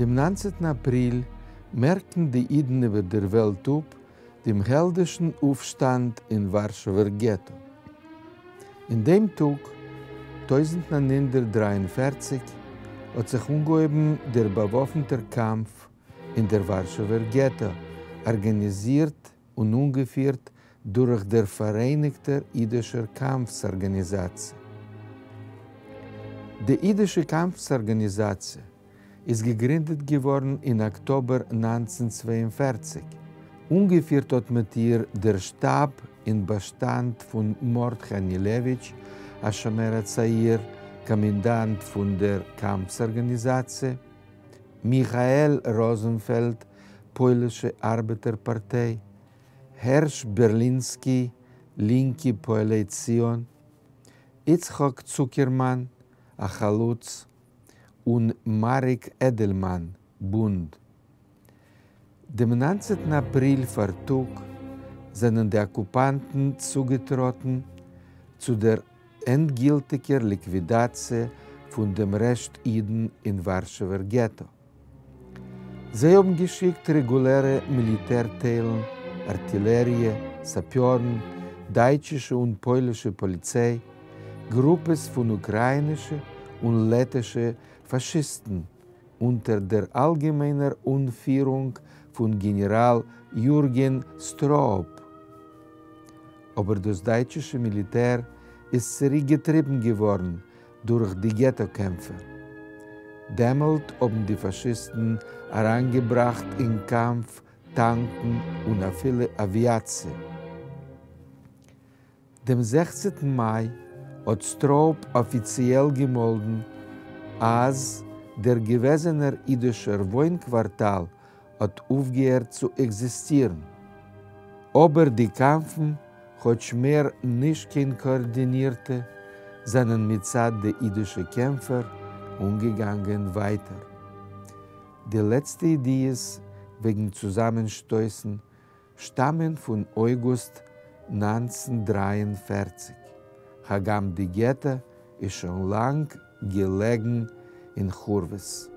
דעם 19. אפריל מערקן די אידן איבער דער וועלט אפ דעם העלדישן אויפשטאנד אין ווארשעווער געטא. אין דעם טאג, 1943, האט זיך אנגעהויבן דער באוואפנטער קאמף אין דער ווארשעווער געטא, ארגאניזירט און אנגעפירט דורך דער פאראייניגטער אידישער קאמפס-ארגאניזאציע. די אידישע קאמפס-ארגאניזאציע איז געגרינדעט געווארן אין אקטאבער 1942. אנגעפירט האט מיט איר דער שטאב אין באשטאנד פון מרדכי אנילעוויטש, השומר הצעיר, קאמענדאנט פון דער קאמפס-ארגאניזאציע, מיכאל ראזענפעלד, פוילישע ארבעטער פארטיי, הערש בערלינסקי, לינקע פועלי ציון, יצחק צוקערמאן, החלוץ, און מאריק עדעלמאן, בונד. דעם 19. אפריל פארטאג זענען די אקופאנטן צוגעטראטן צו דער ענדגילטיגער ליקווידאציע פון דעם רעשט אידן אין ווארשעווער געטא. זיי האבן געשיקט רעגולערע מיליטער-טיילן, ארטילעריע, סאפיארן, דייטשישע און פוילישע פאליציי, גרופעס פון אוקראינישע און לעטישע פאשיסטן אונטער דער אלגעמיינער אנפירונג פון גענעראל יורגען סטראופ. אבער דאס דייטשישע מיליטער איז צוריקגעטריבן געווארן דורך די געטא-קעמפער. דעמאלט האבן די פאשיסטן אריינגעבראכט אין קאמף טאנקן און אפילו אוויאציע. דעם 16. מאי האט סטראופ אפיציעל געמאלדן אז דער געוועזענער אידישער וואוין-קווארטאל האט אויפגעהערט צו עקזיסטירן. אבער די קאמפן, כאטש מער נישט קיין קאארדינירטע, זענען מצד די אידישע קעמפער אנגעגאנגען ווייטער. די לעצטע ידיעות וועגן צוזאמענשטויסן שטאמען פון אויגוסט 1943, הגם די געטא איז שוין לאנג געלעגן אין חורבות.